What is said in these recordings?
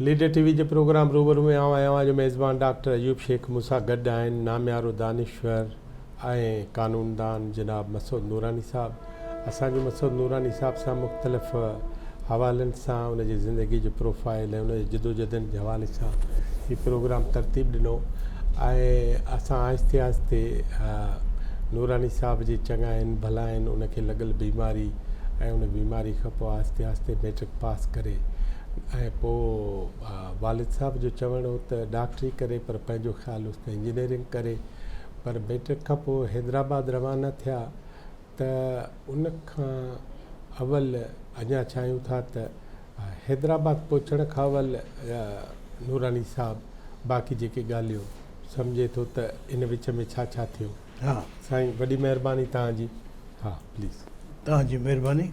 Leader ٽي V جي programme روبرو ۾ آئون آهيان اوهان جو ميزبان ڊاڪٽر ايوب شيخ مون سان گڏ آهن ناميارو دانشور ۽ قانوندان جناب مسعود نوراني صاحب اسان جو مسعود نوراني صاحب سان مختلف حوالن سان ان جي زندگي جو پروفائل ۽ ان جي جدوجهدن جي حوالي سان هي پروگرام ترتيب ڏنو ۽ اسان آهستي آهستي نوراني صاحب جي چڱاين ڀلاين ان کي لڳل بيماري ۽ ان بيماري کان پوء آهستي آهستي ميٽرڪ پاس ڪري ۽ پوء والد صاحب جو چوڻ هو ته ڊاڪٽري ڪري پر پنهنجو خيال هوس ته انجنيئرنگ ڪري پر ميٽرڪ کان پوء حيدرآباد روانا ٿيا ته ان کان اول اڃا چاهيون ٿا ته حيدرآباد پهچڻ کان اول نوراني صاحب باقي جيڪي ڳالهيون سمجهي ٿو ته ان وچ ۾ ڇا ڇا ٿيو. ها. سائين وڏي مهرباني توهان جي. ها پليز. توهان جي مهرباني.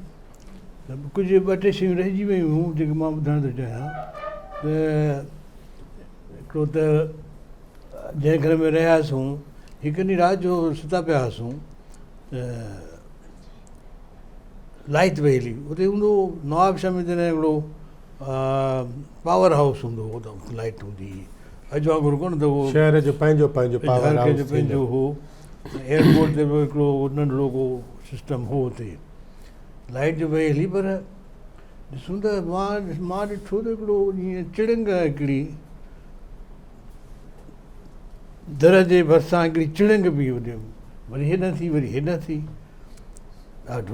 ڪجهه ٻه ٽي شيون رهجي ويون هيون جيڪي مان ٻڌائڻ ٿو چاهيان ته هڪڙو ته جنهن گهر ۾ رهياسون هڪ ڏينهن رات جو ستا پيا هئاسون ته لائٽ وئي هلي اتي هوندو هو نواب شاهه ۾ جڏهن هڪڙو پاور هائوس هوندو هو ته لائٽ هوندي هئي اڄ وانگر ڪونه ته هو شهر جو پنهنجو پنهنجو پاور هائوس جو پنهنجو هو ايئرپورٽ تي به هڪڙو ننڍڙو ڪو سسٽم هو اتي لائٽ جو وئي هلي پر ڏسون ته مان مان ڏٺو ته هڪڙو ائين چڙنگ هڪڙي در جي ڀرسان هڪڙي چڙنگ پئي اڏي وري هيڏانهن ٿي وري هيڏانهن ٿي ڏاڍو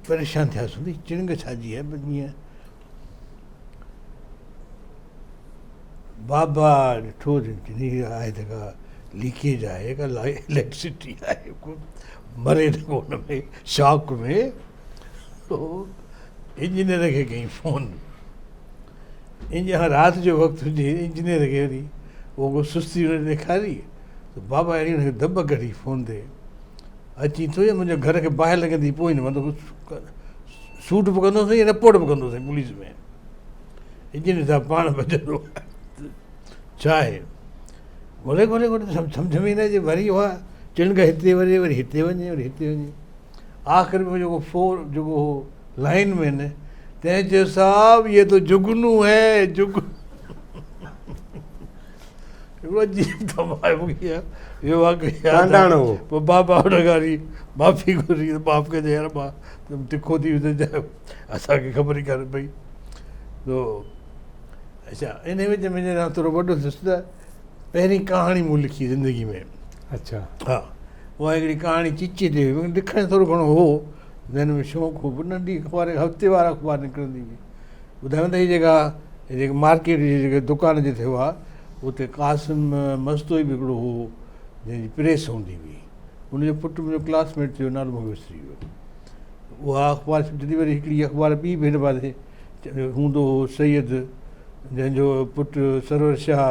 پريشان ٿياسون ته چڙنگ ڇا جي آهي جيئن بابا ڏٺو آهي ته ڪا ليڪيج آهي ڪا اليڪٽرسٽي آهي مري نه ڪو ان ۾ شاڪ ۾ انجنيئر کي ڪئي فون انجنيئر رات جو وقت هجي انجنيئر کي وري اهو ڪو سستي هن ڏيکاري ته بابا اهڙي هن کي دٻ ڪڍي فون تي اچي ٿو يا منهنجي گهر کي باهه لڳندي پوء نه مطلب سوٽ به ڪندوسين يا رپورٽ به ڪندوسين پوليس ۾ انجنيئر صاحب پاڻ ڀڄندو ڇا آهي ڳولي ڳولي ڳولي سمجھ ۾ نه اچي وري اها چڻگ هتي وري وري هتي وڃي وري هتي وڃي آخر ۾ جيڪو فور جيڪو هو لائن مين تنهن چيو صاحب یہ تو جگنو هي جگ هڪڙو عجيب تماشو مون کي اهو واقعو ياد آهي. ٽانڊاڻو هو. پوء بابا ان کان وري معافي گهري ته معاف ڪجي يار مان تکو ٿي ويس اسان کي خبر ئي ڪانه پئي تو اڇا ان وچ ۾ جڏهن ٿورو وڏو ٿيس ته پهرين ڪهاڻي مون لکي زندگي ۾ اڇا ها اها هڪڙي ڪهاڻي چچي تي هئي لکڻ ٿورو گهڻو هو ذهن ۾ شوق هو ننڍي اخبار هفتي وار اخبار نڪرندي هئي ٻڌايو ته هي جيڪا جيڪي مارڪيٽ جي جيڪي دڪان جتي هئا اتي قاسم مستوئي به هڪڙو هو جنهن جي پريس هوندي هئي ان جو پٽ منهنجو ڪلاس ميٽ ٿيو نالو مونکي وسري ويو اها اخبار ڇپجندي وري هڪڙي اخبار ٻي به هن پاسي هوندو هو سيد جنهن جو پٽ سرور شاهه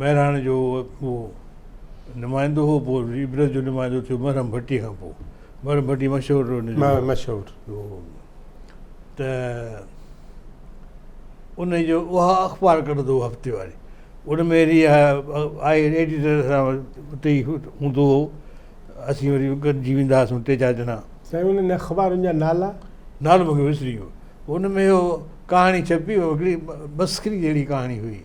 مهراڻ جو اهو نمائندو هو پوء عبرت جو نمائندو ٿيو محرم ڀٽي کان پوء محرم ڀٽي مشهور مشهور ته ان جو اها اخبار ڪڍندو هو هفتي واري ان ۾ وري آء ايڊيٽر سان اتي ئي هوندو هو اسين وري گڏجي ويندا هئاسون ٽي چار ڄڻا. سائين انهن اخبارن جا نالا؟ نالو مون کي وسري ويو. ان ۾ اهو ڪهاڻي ڇپي هئي هڪڙي مسخري جهڙي ڪهاڻي هئي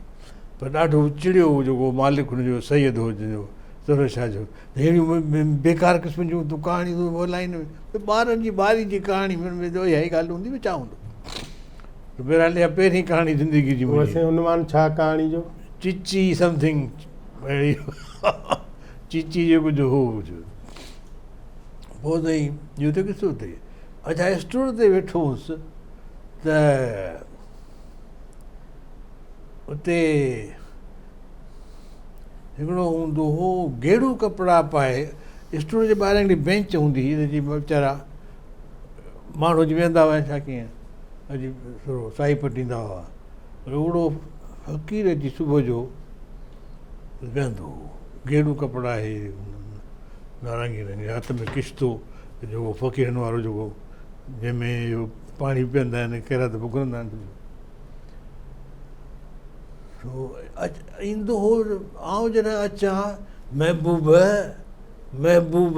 پر ڏاڍو چڙيو هو جيڪو مالڪ هن جو سيد هو جنهن جو سرور شاهه جو ته اهڙيون بيڪار قسم جون تون ڪهاڻيون ٿو هلائين ٻارن جي ٻاري جي ڪهاڻي ۾ اها ئي ڳالهه هوندي ڇا هوندو ته بهرحال اها پهرين ڪهاڻي زندگي جي منهنجي. سائين عنوان ڇا ڪهاڻي جو؟ چچي سمٿنگ اهڙي چچي جو ڪجهه هو ڪجهه پوء سائين اهو ته قصو اٿئي اڇا اسٽور تي ويٺو هوس ته اتي هڪڙو هوندو هو گيڙو ڪپڙا پائي اسٽور جي ٻاهران هڪڙي بينچ هوندي هئي جي ويچارا ماڻهو اچي ويهندا هئا ڇا ڪيئن اچي ٿورو سائي پٽيندا هئا پر اهڙو فقير اچي صبح جو ويهندو هو گيڙو ڪپڙا هي نارنگي رنگ هٿ ۾ ڪشتو جيڪو فقيرن وارو جيڪو جنهن ۾ اهو پاڻي پيئندا آهن خيرات به گهرندا آهن سو ايندو هو آئون جڏهن اچان محبوب محبوب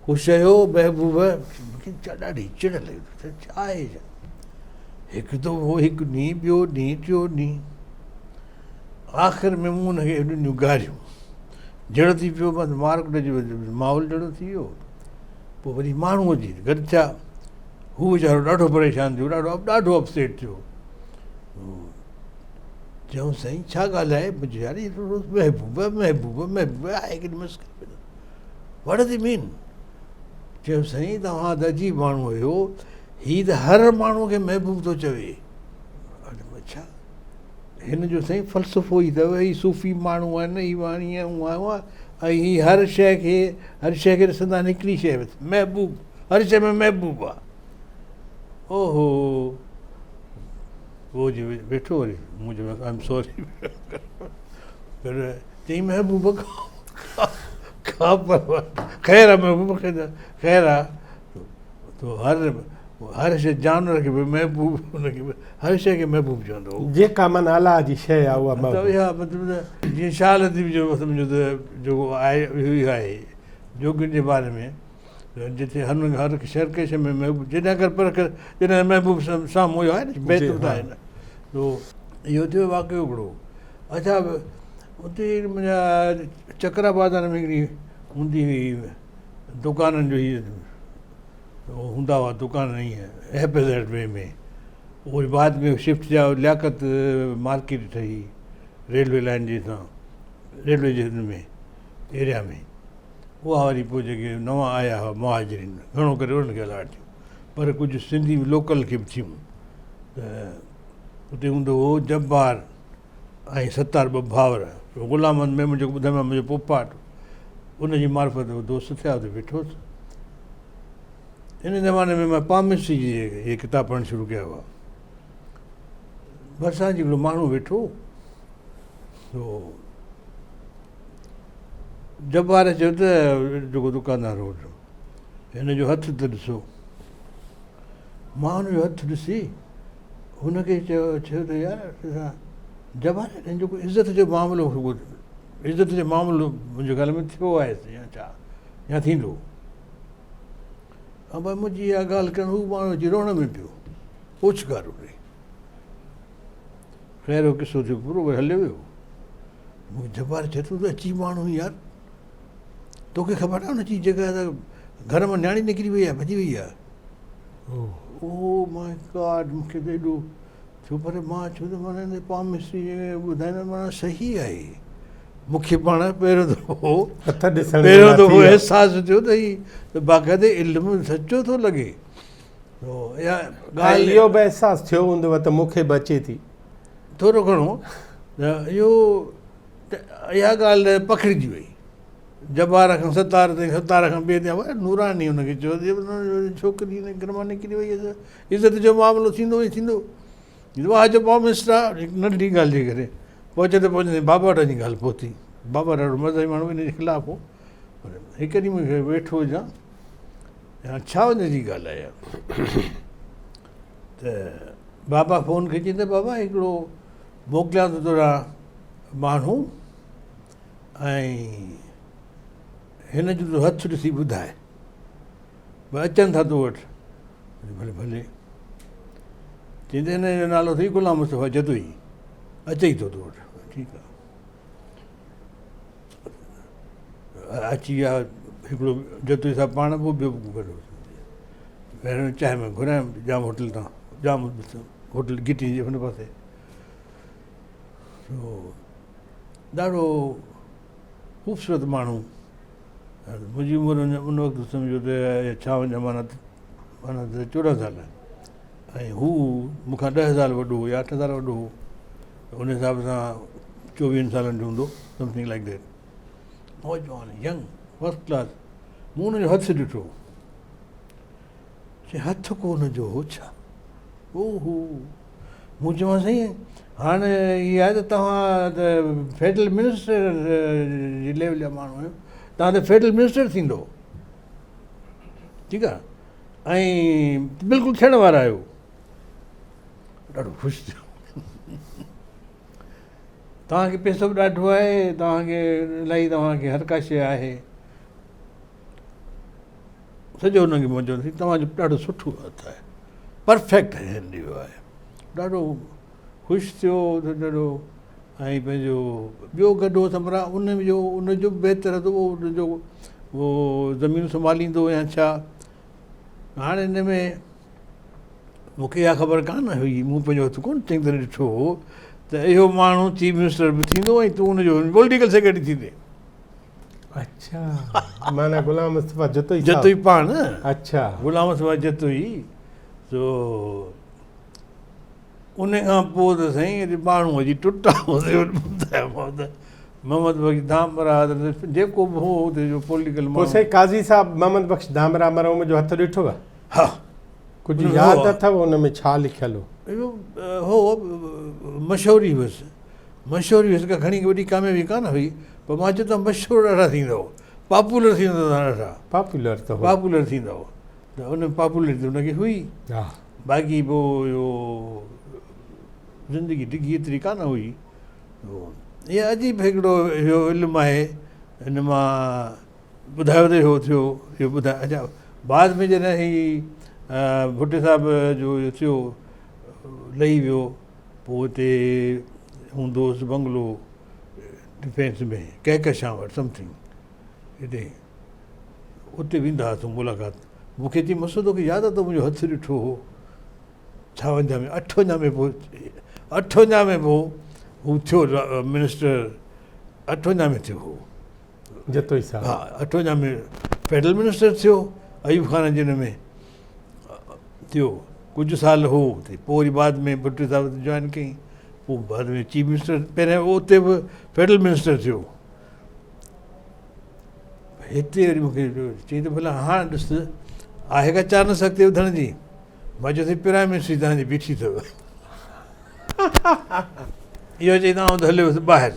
خوش آهيو محبوب مونکي ڏاڍي چڙ لڳي ڇا آهي هڪ دفعو هڪ ڏينهن ٻيو ڏينهن ٽيو ڏينهن. آخر ۾ مون هن کي ڏنيون گاريون. جهڙو ٿي پيو بس مارڪٽ جو ماحول جهڙو ٿي ويو. پوء وري ماڻهو اچي گڏ ٿيا. هو ويچارو ڏاڍو پريشان ٿيو، ڏاڍو ڏاڍو اپسيٽ ٿيو. چيائون سائين ڇا ڳالهه آهي؟ مون چيو يار هي روز محبوب محبوب محبوب آهي ڪيڏي مسڪري. What does he mean? چيو سائين توهان ته عجيب ماڻهو آهيو، هي ته هر ماڻهو کي محبوب ٿو چوي. اڇا هن جو سائين فلسفو ئي اٿو، هي صوفي ماڻهو آهن، هي واڻي آهن، هونء آهن، ۽ هي هر شيء کي هر شيء کي ڏسندا آهن هڪڙي شيء بس محبوب، هر شيء ۾ محبوب آهي. اوهو پوء جي ويٺو وري مون چيو I am sorry پر چئي محبوب کا پر خير آ محبوب خير آ تو هر هر شيء جانور کي به محبوب ان کي به هر شيء کي محبوب چوندو هو. جيڪا معنيٰ الله جي شيء آ اها محبوب. ته اها مطلب ته جيئن شاهه لطيف جو سمجهو ته جيڪو آهي اهو ئي آهي جوڳين جي باري ۾ جتي هر هر شرڪش ۾ محبوب جڏهن ڪر پر جڏهن محبوب سامهون اهو آهي نه بيت ٻڌائي نه تو اهو ٿيو واقعو هڪڙو اڇا اتي منهنجا چڪرا بازار ۾ هڪڙي هوندي هئي دڪانن جو هي هوندا هئا دڪان ائين هيپزرڊ وي ۾ اهي بعد ۾ شفٽ ٿيا لياقت مارڪيٽ ٺهي ريلوي لائن جي سان ريلوي جي هن ۾ ايريا ۾ اها وري پوء جيڪي نوان آيا هئا مهاجرين گهڻو ڪري انهن کي الاٽ ٿيون پر ڪجهه سنڌي لوڪل کي به ٿيون ته اتي هوندو هو جبار ۽ ستار ٻه ڀائر غلام محمد ميمڻ جيڪو ٻڌايو منهنجو پوپاٽ ان جي معرفت دوست ٿيا اتي ويٺو هوس ان زماني ۾ مان پامسٽري جي اهي ڪتاب پڙهڻ شروع ڪيا هئا. ڀرسان جي هڪڙو ماڻهو ويٺو سو جبار چيو ته جيڪو دڪاندار هو هن جو هٿ ته ڏسو. مان هن جو هٿ ڏسي هن کي چيو چيو ته يار جبار هن جو عزت جو معاملو عزت جو معاملو منهنجي خيال ۾ ٿيو آهي يا ڇا يا ٿيندو. ابا منهنجي اها ڳالهه ڪرڻ هو ماڻهو اچي روئڻ ۾ پيو اوڇگارو ڏئي. خير اهو قصو ٿيو پورو وري هليو ويو. مون کي جبار چيو تون ته عجيب ماڻهو آهين يار توکي خبر آهي ان جي جيڪا گهر مان نياڻي نڪري وئي آهي ڀڄي وئي آهي. او ماء گاڊ مون کي ته ايڏو ٿيو پر مان چيو ته معنيٰ پامسٽري ٻڌائيندا معنيٰ صحيح آهي. مون کي پاڻ پهريون دفعو هٿ ڏسڻ پهريون دفعو احساس ٿيو ته هي باقاعدي علم سچو ٿو لڳي. اها ڳالهه اهو به احساس ٿيو هوندو ته مون کي به اچي ٿي ٿورو گهڻو اهو اها ڳالهه پکڙجي وئي جبار کان ستار تائين ستار کان ٻئي تائين نوراني هن کي چيو ڇوڪري هن گهر مان نڪري وئي عزت جو معاملو ٿيندو ئي ٿيندو واهه جو پامسٽ آ هڪ ننڍي ڳالهه جي ڪري پهچندي پهچندي بابا وٽ وڃي ڳالهه پهتي. بابا ڏاڍو مذهبي ماڻهو ان جي خلاف هو. پر هڪ ڏينهن مون کي ويٺو هجان يا ڇا ان جي ڳالهه آهي ته بابا فون کي چئي ته بابا هڪڙو موڪليان ٿو توڙا ماڻهو ۽ هن جو تو هٿ ڏسي ٻڌائي ڀئي اچن ٿا تو وٽ ڀلي ڀلي چئي ته هن جو نالو اٿئي غلام مصطفيٰ جتوئي اچي ٿو تو وٽ ٺيڪ آ اچي ويا هڪڙو جتوئي صاحب پاڻ به ٻيو به گڏ پهريون چانهه ۾ گهرايم ڄام هوٽل تان ڄام هوٽل گهٽي جي هن پاسي ڏاڍو خوبصورت ماڻهو منهنجي عمر ان وقت سمجهو ته ڇاونجاهه معنيٰ معنيٰ ته 14 سال ۽ هو مون کان 10 سال وڏو هو يا 8 سال وڏو هو ان حساب سان 24 سالن جو هوندو سمٿنگ لائڪ that نوجوان ينگ فرسٽ ڪلاس مون ان جو هٿ ڏٺو چي هٿ ڪو ان جو هو ڇا او هو مون چيومانس سائين هاڻ هي آهي ته توهان ته فيڊرل منسٽر جي ليول جا ماڻهو آهيو توهان ته فيڊرل منسٽر ٿيندو ٺيڪ آهي ۽ بلڪل ٿيڻ وارا آهيو ڏاڍو خوش ٿيو توهان کي پئسو به ڏاڍو آهي توهان کي الاهي توهان کي هر ڪا شيء آهي سڄو هن کي مون چيو توهان جو ڏاڍو سٺو هٿ آهي پرفيڪٽ هينڊ اهو آهي ڏاڍو خوش ٿيو ڏاڍو ۽ پنهنجو ٻيو گڏ هو سمرا ان جو ان جو به بهتر هو ان جو اهو زمين سنڀاليندو يا ڇا هاڻي ان ۾ مون کي اها خبر ڪانه هئي مون پنهنجو هٿ ڪونه چڱي طرح ڏٺو هو ته اهو ماڻهو چيف منسٽر به ٿيندو ۽ تون ان جو پوليٽيڪل سيڪريٽري ٿيندي. اڇا معنيٰ غلام مصطفيٰ جتوئي صاحب. جتوئي پاڻ. اڇا. غلام مصطفيٰ جتوئي سو ان کان پوء ته سائين اڄ ماڻهو اچي ٽٽا ٻڌايومانو ته محمد بخش ڌامراهه ته جيڪو به هو اتي جو پوليٽيڪل ماڻهو. پوء سائين قاضي صاحب محمد بخش ڌامراهه مرحوم جو هٿ ڏٺو؟ ها. ڪجهه ياد اٿو ان ۾ ڇا لکيل هو؟ اهو هو مشهوري هيس مشهوري هيس ڪا گهڻي وڏي ڪاميابي ڪانه هئي پر مان چيو ته مشهور ڏاڍا ٿيندؤ پاپولر ٿيندؤ توهان ڏاڍا پاپولر ته هو پاپولر ٿيندؤ ته ان پاپولرٽي ان کي هئي ها باقي پوء اهو زندگي ڊگهي ايتري ڪانه هئي اهو عجيب هڪڙو اهو علم آهي ان مان ٻڌايو ته اهو ٿيو اهو ٻڌايو اڇا بعد ۾ جڏهن هي ڀٽي صاحب جو اهو ٿيو لهي ويو پوء اتي هوندو هوس بنگلو ڊفينس ۾ ڪهڪشان وٽ سمٿنگ هتي اتي ويندا هئاسون ملاقات مون کي چي مسو توکي ياد آ تو منهنجو هٿ ڏٺو هو ڇاونجاهه ۾ اٺونجاهه ۾ پوء اٺونجاهه ۾ پوء هو ٿيو منسٽر اٺونجاهه ۾ ٿيو هو جتوئي صاحب ها اٺونجاهه ۾ فيڊرل منسٽر ٿيو ايوب خان جي ان ۾ ٿيو ڪجهه سال هو اتي پوء وري بعد ۾ ڀٽي صاحب جوائن ڪيائين پوء بعد ۾ چيف منسٽر پهريان اتي به فيڊرل منسٽر ٿيو هتي وري مونکي چئي ته ڀلا هاڻ ڏس آهي ڪا چانس اڳتي وڌڻ جي مان چيو سائين پرائم منسٽري تهان جي بيٺي اٿو اهو چئي ته آئون ته هليو ويس ٻاهر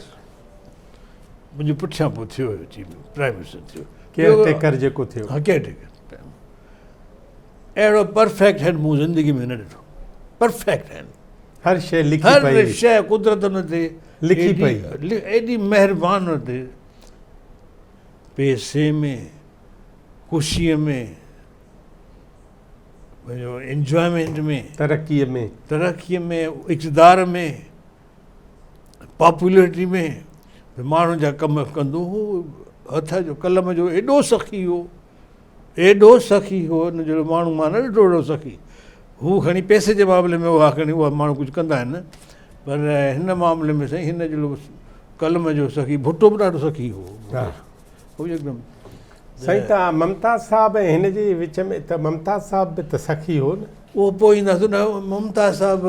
منهنجي پٺيان پوء ٿيو چيف پرائم منسٽر ٿيو ڪيئر ٽيڪر جيڪو ٿيو ها ڪيئر ٽيڪر اهڙو پرفيڪٽ هينڊ مون زندگي ۾ نه ڏٺو پرفيڪٽ هينڊ هر شيء لکي پئي هر شيء قدرت ان تي لکي پئي ايڏي مهربان ان تي پيسي ۾ خوشيء ۾ پنهنجو انجوائمينٽ ۾ ترقيء ۾ ترقيء ۾ اقتدار ۾ پاپولرٽي ۾ ماڻهن جا ڪم ڪندو هو هٿ جو قلم جو ايڏو سخي هو ايڏو سخي هو ان جهڙو ماڻهو مان نه ڏٺو اهڙو سخي هو کڻي پئسي جي معاملي ۾ اها کڻي اها ماڻهو ڪجهه ڪندا آهن پر هن معاملي ۾ سائين هن جهڙو قلم جو سخي ڀٽو به ڏاڍو سخي هو هو هڪدم سائين ته ممتاز صاحب ۽ هن جي وچ ۾ ته ممتاز صاحب به ته سخي هو نه. اهو پوء اينداسون نه ممتاز صاحب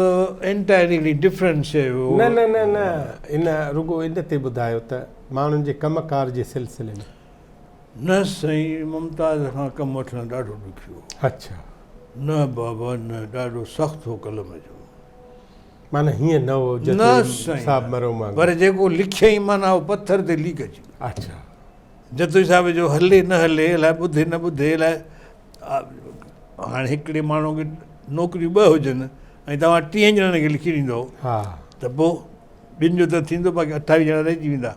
انٽائرلي هڪڙي ڊفرنٽ شيء هو. نه نه نه نه ان رڳو ان تي ٻڌايو ته ماڻهن جي ڪم ڪار جي سلسلي ۾. نه سائين ممتاز کان ڪم وٺڻ ڏاڍو ڏکيو هو. اڇا. نه بابا نه ڏاڍو سخت هو قلم جو. معنيٰ هيئن نه هو جتوئي صاحب مرحوم وانگر. پر جيڪو لکيائين معنيٰ اهو پٿر تي ليڪ اچي وئي. اڇا. جتوئي صاحب جو هلي نه هلي الائي ٻڌي نه ٻڌي الائي هاڻي هڪڙي ماڻهو کي نوڪريون ٻه هجن ۽ توهان ٽيهن ڄڻن کي لکي ڏيندو ته پوء ٻن جو ته ٿيندو باقي اٺاويهه ڄڻا رهجي ويندا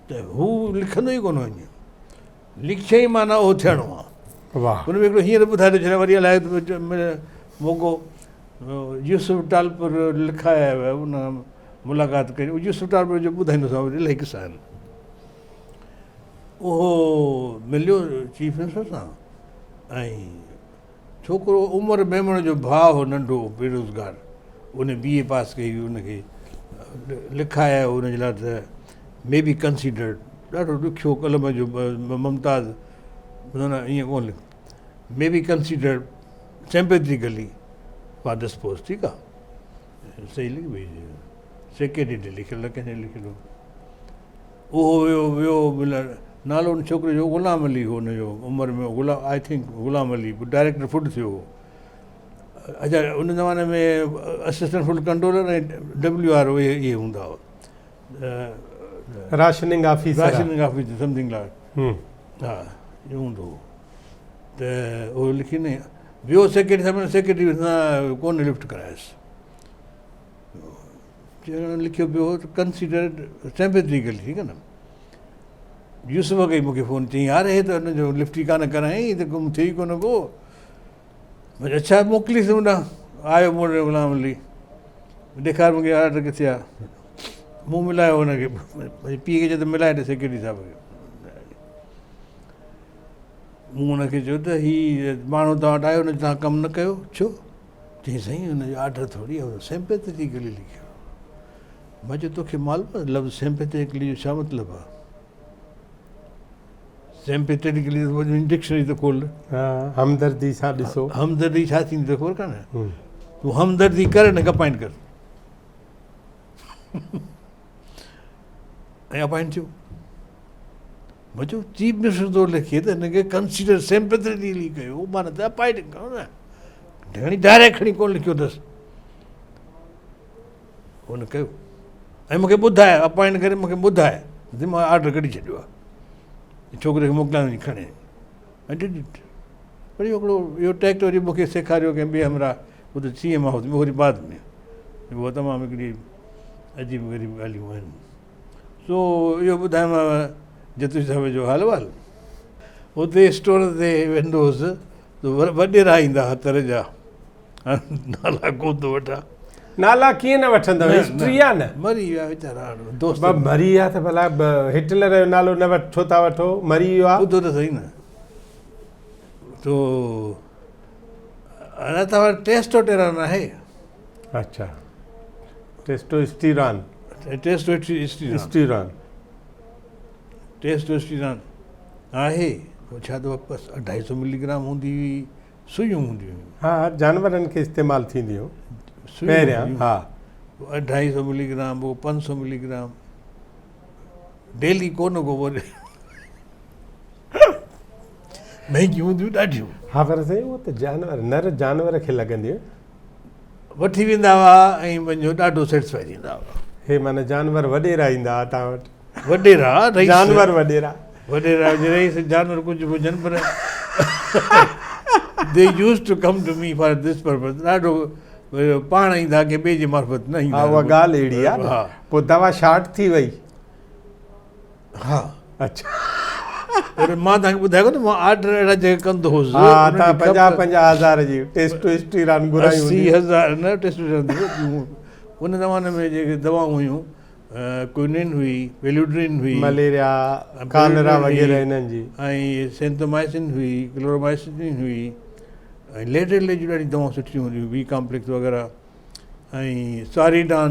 ته هو لکندو ئي ڪونه وڃي لکيائين معنيٰ اهو ٿيڻو آهي ان ۾ هڪڙو هينئر ٻڌائي ٿو ڇڏيان وري الائي موقعو يوسف ٽالپر لکايا ويا ان ملاقات ڪئي يوسف ٽالپر جو ٻڌائيندوسانو الاهي قصا آهن اهو مليو چيف منسٽر سان ۽ ڇوڪرو عمر ميمڻ جو ڀاء هو ننڍو بيروزگار ان بي اي پاس ڪئي هئي ان کي لکايا ان جي لاء ته مي بي ڪنسيڊرڊ ڏاڍو ڏکيو قلم جو ممتاز نه ائين ڪونه lakh may be considered sympathetically for this post ٺيڪ آ صحيح لکي وئي سيڪريٽري تي لکيل ڪنهن جي لکيل هو اهو ويو ويو ملڻ نالو ان ڇوڪري جو غلام علي هو ان جو عمر ۾ Ghulam I think Ghulam Ali director food ٿيو هو اچا ان زماني ۾ assistant food controller ۽ W R O اهي هوندا هئا rationing officer rationing officer something like ها اهو هوندو هو ته اهو لکي نه ويو سيڪريٽري صاحب سيڪريٽري سان ڪونه لفٽ ڪرايس چيئرمين لکيو پيو هو ته ڪنسيڊرڊ سيمپيٿيڪلي ٺيڪ آهي نه يوسف ڪئي مونکي فون چئي يار هي ته هن جو لفٽ ئي ڪانه ڪرائين هي ته گم ٿي ئي ڪونه ڪو مون اڇا موڪليس مون ڏانهن آيو مون وٽ غلام علي ڏيکار مونکي آرڊر ڪٿي آ مون ملايو هن کي، منهنجي پيء کي چيو ته ملائي ڏي سيڪريٽري صاحب کي. مون هن کي چيو ته هي ماڻهو توهان وٽ آيو، هن توهان ڪم نه ڪيو، ڇو؟ چيائين سائين هن جو آرڊر ٿوري آهي، سيمپيٿيٽيڪلي لکيو. مان چيو توکي معلوم آهي لفظ سيمپيٿيٽيڪلي جو ڇا مطلب آهي؟ سيمپيٿيٽيڪلي ڊڪشنري ته کول. ها همدردي سان ڏسو. همدردي ڇا ٿيندي توکي خبر ڪانه؟ تون همدردي ڪر هن کي اپائنٽ ڪر. ۽ اپائنٽ ٿيو. مان چيو چيف منسٽر ٿو لکي ته هن کي ڪنسيڊر سيمپيٿيٽيڪلي ڪيو معنيٰ ته اپائنٽ ڪيو نه، گهڻي ڊائريڪٽ کڻي ڪونه لکيو اٿس. هن ڪيو ۽ مونکي ٻڌاء اپائنٽ ڪري مونکي ٻڌاء ته مان آرڊر ڪڍي ڇڏيو آهي ڇوڪري کي موڪليان وڃي کڻي ۽ did it. پر اهو هڪڙو اهو ٽيڪٽ وري مونکي سيکاريو ڪنهن ٻئي همراهه هو ته سي ايم هائوس ۾ وري بعد ۾ اهو تمام هڪڙي عجيب غريب ڳالهيون آهن. سو اهو ٻڌايومانو جتوئي صاحب جو حال احوال. اتي اسٽور تي ويندو هوس ته وڏيرا ايندا هئا تر جا. نالا ڪونه ٿو وٺان. نالا ڪيئن نه وٺندؤ هسٽري آ نه. مري ويا ويچارا هاڻ دوست. بابا مري ويا ته ڀلا هٽلر جو نالو نه وٺ ڇو ٿا وٺو مري ويو آ. ٻڌو ته سهي نه تو اڃا توهان ٽيسٽوٽيران آهي. اڇا ٽيسٽوسٽيران. ٽيسٽوسٽيران. ٽيسٽوسٽيران آهي ڇا ته بس اڍائي سو ملي گرام هوندي هئي. سوئيون هونديون هيون. ها جانورن کي استعمال ٿينديون پهريان ها. اڍائي سو ملي گرام پوء 500 ملي گرام ڊيلي ڪو نه ڪو وري مهنگيون هونديون ڏاڍيون. ها پر سائين اهو ته جانور نر جانور کي لڳنديون. وٺي ويندا هئا ۽ وڃو ڏاڍو سيٽسفائي ٿيندا هئا. هي معنيٰ جانور وڏيرا ايندا هئا توهان وٽ. وڏيرا رئيس. جانور وڏيرا. وڏيرا هجي رئيس جانور ڪجهه به هجن پر they used to come to me for this purpose ڏاڍو پاڻ ايندا ڪنهن ٻئي جي معرفت نه ايندا. ها اها ڳالهه اهڙي آهي نه پوء دوا شارٽ ٿي وئي. ها اڇا پر مان توهان کي ٻڌايو ته مان آرڊر اهڙا جيڪي ڪندو هوس ها توهان 50 50 هزار جي ٽيسٽوسٽيران گهرائي هوندي 80 هزار نه ٽيسٽوسٽيران ان زماني ۾ جيڪي دوائون هيون ڪوئنين هئي ويلوڊرين هئي مليريا ڪالرا وغيره انهن جي ۽ سينتومائسن هئي ڪلورومائسن هئي ۽ ليڊرلي جون ڏاڍيون دوائون سٺيون هونديون بي ڪامپليڪس وغيره ۽ ساريڊان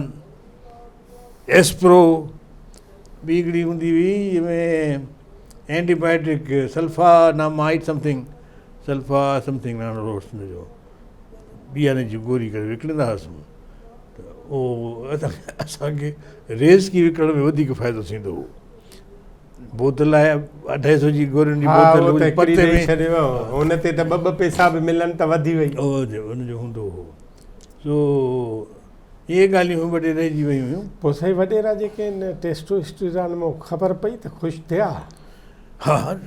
ايسپرو ٻي هڪڙي هوندي هئي جنهن ۾ اينٽي بائيوٽڪ سلفانامائيڊ سمٿنگ سلفا سمٿنگ نالو هوس ان جو ٻي آني جي گوري ڪري وڪڻندا هئاسون ته اهو اسانکي ريزڪي وڪڻڻ ۾ وڌيڪ فائدو ٿيندو هو. بوتل آهي اڍائي سو جي گورين جي بوتل پتي ۾ ڇڏيو ان تي ته ٻه ٻه پئسا به ملن ته وڌي وئي ان جو هوندو هو سو اهي ڳالهيون وڏي رهجي ويون هيون. پوء سائين وڏيرا جيڪي ان ٽيسٽوسٽيران مان خبر پئي ته خوش ٿيا؟ ها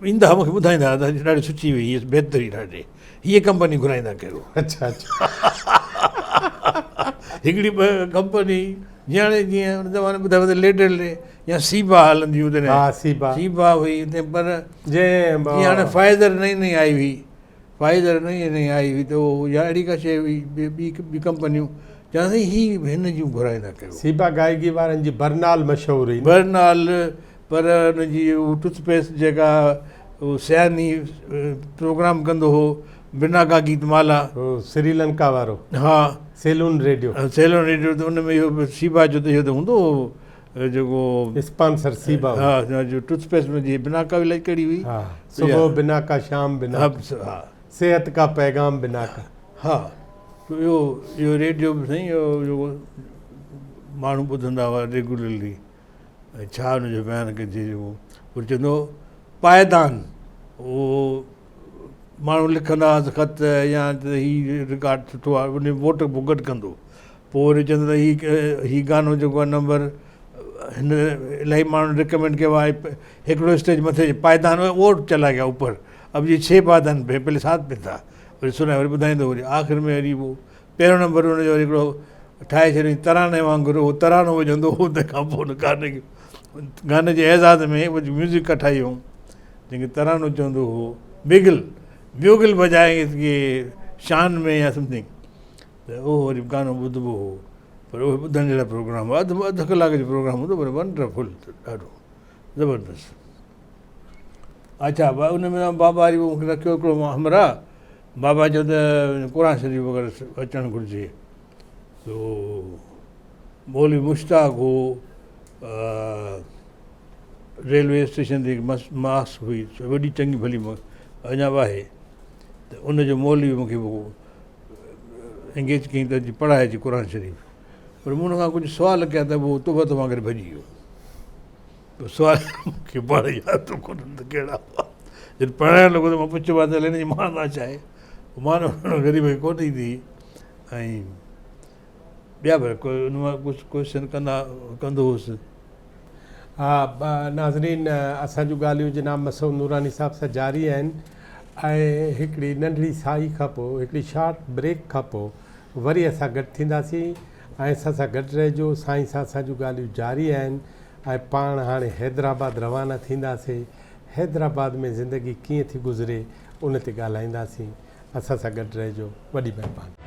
ايندا هئا مونکي ٻڌائيندا هئا ته ڏاڍي سٺي هئي هيء بهترين ڏاڍي هيء ڪمپني گهرائيندا ڪيو. اڇا اڇا. هڪڙي ڪمپني جيئن هاڻي جيئن ان زماني ٻڌايو ته ليڊل يا سيبا هلندي هئي تڏهن. ها سيبا. سيبا هئي تنهن پر جنهن جيئن هاڻي فائزر نئين نئين آئي هئي. فائزر نئين نئين آئي هئي ته اهو يا اهڙي ڪا شيء هئي ٻي ٻي ڪمپنيون چوان سائين هي هن جون گهرائيندا ڪيو. سيبا گائگي وارن جي برنال مشهور هئي نه. برنال پر ان جي هو ٽوٿ پيسٽ جيڪا هو سياني پروگرام ڪندو هو بنا ڪا گيت مالا. هو سري لنڪا وارو. ها. Salon radio. سيلون ريڊيو ته ان ۾ اهو سيبا جو ته اهو ته هوندو هو جيڪو اسپانسر سيبا هو. ها جو ٽوٿ پيسٽ ۾ جي بنا ڪا الائي ڪهڙي هئي. ها صبح بنا ڪا شام بنا ڪا صحت ڪا پيغام بنا ڪا. ها اهو اهو ريڊيو به سائين اهو جيڪو ماڻهو ٻڌندا هئا ريگولرلي ۽ ڇا ان جو بيان ڪجي جو وري چوندو هو پائدان اهو ماڻهو لکندا هئا خط يا ته هي رڪارڊ سٺو آهي ان ووٽ پوء گڏ ڪندو پوء وري چوندو ته هي هي گانو جيڪو آهي نمبر هن الاهي ماڻهن رڪمينڊ ڪيو آهي هڪڙو اسٽيج مٿي پائدان اهو چلا گيا اوپر اب جي ڇهه پائدان پي پهلي سات پي ٿا وري سنائي وري ٻڌائيندو وري آخر ۾ وري پوء پهريون نمبر ان جو وري هڪڙو ٺاهي ڇڏيائين تراني وانگر اهو ترانو وڄندو هو تنهن کان پوء ان گاني کي گاني جي اعزاز ۾ ڪجهه ميوزڪ ٺاهي هئم جنهن کي ترانو چوندو هو بگل بيوگل بجائي شان ۾ يا سمٿنگ ته اهو وري گانو ٻڌبو هو. پر اهي ٻڌڻ جهڙا پروگرام هئا. اڌ اڌ ڪلاڪ جو پروگرام هوندو پر ونڊرفل ڏاڍو زبردست. اڇا ان ۾ بابا وري مون کي رکيو هڪڙو همراهه بابا چيو ته قرآن شريف وغيره اچڻ گهرجي تو مولوي مشتاق هو ريلوي اسٽيشن تي هڪ ماس هئي وڏي چڱي ڀلي اڃا به آهي ته ان جو مولوي مون کي انگيج ڪيائين ته اچي پڙهائي اچي قرآن شريف پر مون ان کان ڪجهه سوال ڪيا ته هو توبه توبه ڪري ڀڄي ويو پوء سوال مون کي پاڻ ياد ته ڪونهن ته ڪهڙا هئا جڏهن پڙهائڻ لڳو ته مان پڇيو ته هن جي معنيٰ ڇا آهي معنيٰ غريب کي ڪونه ايندي هئي ۽ ٻيا به ان مان ڪجهه ڪوئسچن ڪندا ڪندو هوس. ها ناظرين اسان جون ڳالهيون جناب مسعود نوراني صاحب سان جاري آهن ۽ هڪڙي ننڍڙي ساهي کان پوء هڪڙي شارٽ بريڪ کان پوء وري اسان گڏ ٿينداسين ۽ اسان سان گڏ رهجو سائين سان اسان جون ڳالهيون جاري آهن ۽ پاڻ هاڻي حيدرآباد روانا ٿينداسين حيدرآباد ۾ زندگي ڪيئن ٿي گذري ان تي ڳالهائينداسين اسان سان گڏ رهجو وڏي مهرباني.